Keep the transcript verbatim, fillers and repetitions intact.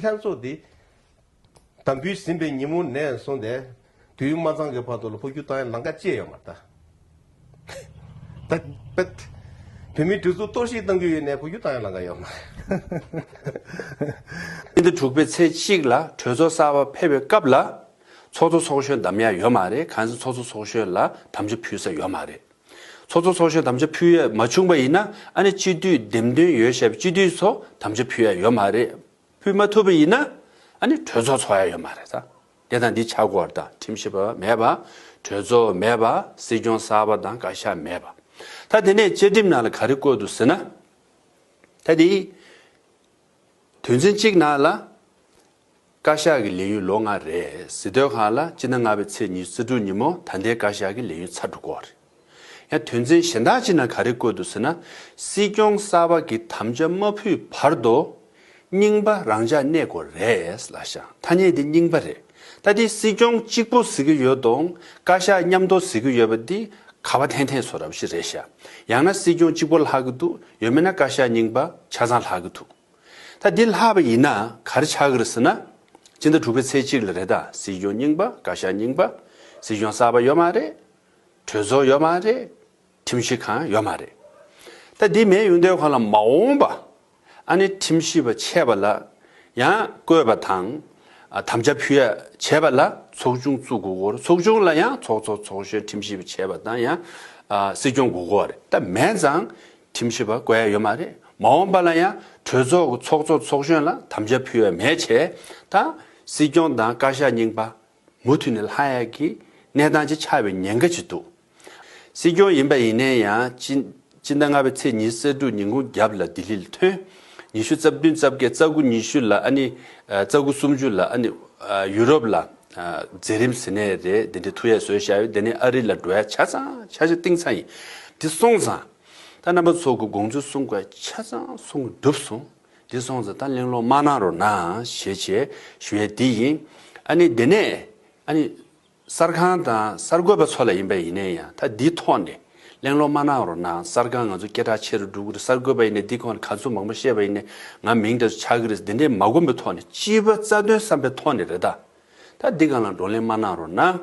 ལྷན་ཚོགས་འདི་དམ་འབུལ་ཟིན་པའི་ཉིན་མོ་ནས་བཟུང་སྟེ་དུས་ཡུན་མ་ཚང་གི་བར་དུ་ལ་འཕོ་འགྱུར་བཏང་ཡ་ལམ་ཁ་ཅི་ཡང་ཡོད་མ་རེད་ད། ད་བོད་མིའི་སྒྲིག་འཛུགས་གཏོར་བཤིག་གཏང་རྒྱུ་ཡིན་ནའི་འཕོ་འགྱུར་བཏང་ཡ་ལམ་ཁ་ཡོད་མ་རེད། སྤྱི་ཟླ་དྲུག་པའི་ཚེས་གཅིག་ལ་གྲོས་ཚོགས་གསར་པ་ཕེབས་པའི་སྐབས་ལ་ཚོགས་གཙོ་ཚོགས་གཞོན་བདམས་ཡ་ཡོད་མ་རེད། གང་ཟེར་ཚོགས་གཙོ་ཚོགས་གཞོན་ལ་དམ་བཅའ་ཕུལ་ས་ཡོད་མ་རེད། ཚོགས་གཙོ་ཚོགས་གཞོན་དམ་བཅའ་ཕུལ་ཡ་མ་བྱུང་པ་ཡིན་ན་ཨ་ནི་སྤྱི་འཐུས་འདེམས་ཐོན་ཡོད་བཞག་པའི་སྤྱི་འཐུས་ཚོ་དམ་བཅའ་ཕུལ་ཡ་ཡོད་མ་རེད། ཕུལ་མ་ཐུབ་པ་ཡིན་ན་ཨ་ནི་གྲོས་ཚོགས་ཚོགས་ཡ་ཡོད་མ་རེད་ད། དེ་དང་འདི་ཆགས་དགོས་རེད་ད། ཁྲིམས་ཞིབ་པ་མེད་པ། གྲོས་ཚོགས་མེད་པ། སྲིད་སྐྱོང་གསར་པ་དང་བཀའ་ཤག་མེད་པ། ད་དེ་ནས་བཅའ་ཁྲིམས་ནང་ལ་ག་རེ་བཀོད་འདུག་ཟེར་ན། ད་འདི་དོན་ཚན་གཅིག་ནང་ལ་བཀའ་ཤག་གི་ལས་ཡུན་ལོ་ལྔ་རེད་ཟེར་དུས་སྒང་ལ་སྤྱི་ཟླ་ལྔ་པའི་ཚེས་ཉི་ཤུ་རྩ་དྲུག་ཉིན་མོ་ད་ལྟའི་བཀའ་ཤག་གི་ལས་ཡུན་ཚར་འགྲོ་གི་རེད། ཡང་དོན་ཚན་གཞན་དག་ཅིག་ནང་ག་རེ་བཀོད་འདུག་ཟེར་ན། སྲིད་སྐྱོང་གསར་པ་གིས་དམ་བཅའ་མ་ཕུལ་བར་དུ་རྙིང་པ་རང་འཇགས་གནས་དགོས་རེད་ལབ་ཤག་ཐ་སྙད་འདི་རྙིང་པ་རེད། ད་འདི་སྲིད་སྐྱོང་གཅིག་པོ་ཟེར་གྱི་ཡོད་དང་བཀའ་ཤག་མཉམ་དུ་ཟེར་གྱི་ཡོད་པ་འདི་ཁ་བ་འཐེན་འཐེན་བཟོ་འདྲ་ཞིག་རེད་ཤག་ཡང་ན་སྲིད་སྐྱོང་གཅིག་པོ་ལྷག་གི་འདུག་ཡང་མིན་ན་བཀའ་ཤག་རྙིང་པ་ཆ་ཚང་ལྷག་གི་འདུག་ད་འདི་ལྷག་པ་ཡིན་ན་ག་རེ་ཆགས་ཀྱི་རེད་ཟེར་ན། སྤྱི་ཟླ་དྲུག་པའི་ཚེས་གཅིག་ལ་རེད་ད། སྲིད་སྐྱོང་རྙིང་པ། བཀའ་ཤག་རྙིང་པ། སྲིད་སྐྱོང་གསར་པ་ཡོད་མ་རེད། གྲོས་ཚོགས་ཡོད་མ་རེད། ཁྲིམས་ཞིབ་ཁང་ཡོད་མ་རེད། ད་འདི་མེད་ཡོང་དུས་སྒང་ལ་མ་འོངས་པ་ཨ་ནི་ཁྲིམས་ཞིབ་པ་ཆད་པ་ལ་ཡང་བསྐོས་པ་དང་། ཨ་དམ་བཅའ་ཕུལ་ཡ་བྱས་པ་ལ་ཚོགས་ཆུང་བཙུགས་དགོས་ཀྱི་རེད། ཚོགས་ཆུང་ལ་ཡང་ཚོགས་གཙོ་ཚོགས་གཞོན་ཁྲིམས་ཞིབ་པ་བྱས་པ་དང་ཡང་ཨ་སྲིད་སྐྱོང་དགོས་ཀྱི་རེད། ད་མེད་ཙང་ཁྲིམས་ཞིབ་པ་བསྐོ་ཡ་ཡོད་མ་རེད། མ་འོངས་པ་ལ་ཡང་གྲོས་ཚོགས་ཀྱི་ཚོགས་གཙོ་ཚོགས་གཞོན་ལ་དམ་བཅའ་ཕུལ་ཡ་མེད་བྱས། ད་སྲིད་སྐྱོང་དང་བཀའ་ཤག་རྙིང་པ་མུ་མཐུད་ནས་ལྷག་ཡ་གི་གནས་སྟངས་ཅིག་ཆགས་པའི་ཉེན་ཁ་ཅིག་འདུག་སྲིད་སྐྱོང་ཡིན་པ་ཡིན་ནའི་ཡང་སྤྱི་སྤྱི་ཟླ་ལྔ་པའི་ཚེས་ཉི་ཤུ་རྩ་དྲུག་ཉིན་གུང་རྒྱབ་ལ་ལྡི་ལི་ལ་ཐོན། ཉི་ཤུ་རྩ་བདུན་རྩ་བརྒྱད་རྩ་དགུ་ཉི་ཤུ་ལ་ཨ་ནི་ཨ་རྩ་དགུ་སུམ་ཅུ་ལ་ཨ་ནི་ཨ་ཡུ་རོབ་ལ་ཨ་མཛད་རིམ་ཟེར་ནའི་རེད། དེ་འདྲའི་ཐུགས་ཡ་བཟོས་བཞག་ཡོད། དེ་ནས་ཨ་རི་ལ་འགྲོ་ཡ་ཆ་ཚང་ཆ་ཆ་གཏིང་ཚང་ཡིན། དེ་སོང་ཙང་ད་རྣམ་པ་ཚོ་གི་དགོངས་ཚུལ་གསུང་དགོས་ཆ་ཚང་གསུང་གྲུབ་སོང་། དེ་སོང་ཙང་ད་གླེང་སློང་མ་གནང་རོགས་གནང་ཞེས་བྱས་ཞུ་ཡས་འདི་ཡིན། ཨ་ནི་དེ་ནས་ཨ་ནི་གསར་ཁང་དང་གསར་འགོད་པ་ཚོ་ལ་ཡིན་པ་ཡིན་ནའི་ཡང་ད་འདི་ཐོག་ནས་གླེང་སློང་མ་གནང་རོགས་གནང་། གསར་ཁང་ང་ཚོ་སྐད་གྲགས་ཆེ་རུ་འགྲོ་གི་རེད། གསར་འགོད་པ་ཡིན་ནའི་འདི་ཁོང་ལ་ག་ཚོད་མང་པོ་བཤད་པ་ཡིན་ནའི་ང་མིང་དེ་ཚོ་ཆགས་ཀྱི་རེད། དེ་འདྲའི་མ་དགོངས་པའི་ཐོག་ནས་སྤྱི་པ་རྩ་དོན་བསམ་པའི་ཐོག་ནས་རེད་ད། ད་འདི་སྒང་ལ་བགྲོ་གླེང་མ་གནང་རོགས་གནང་།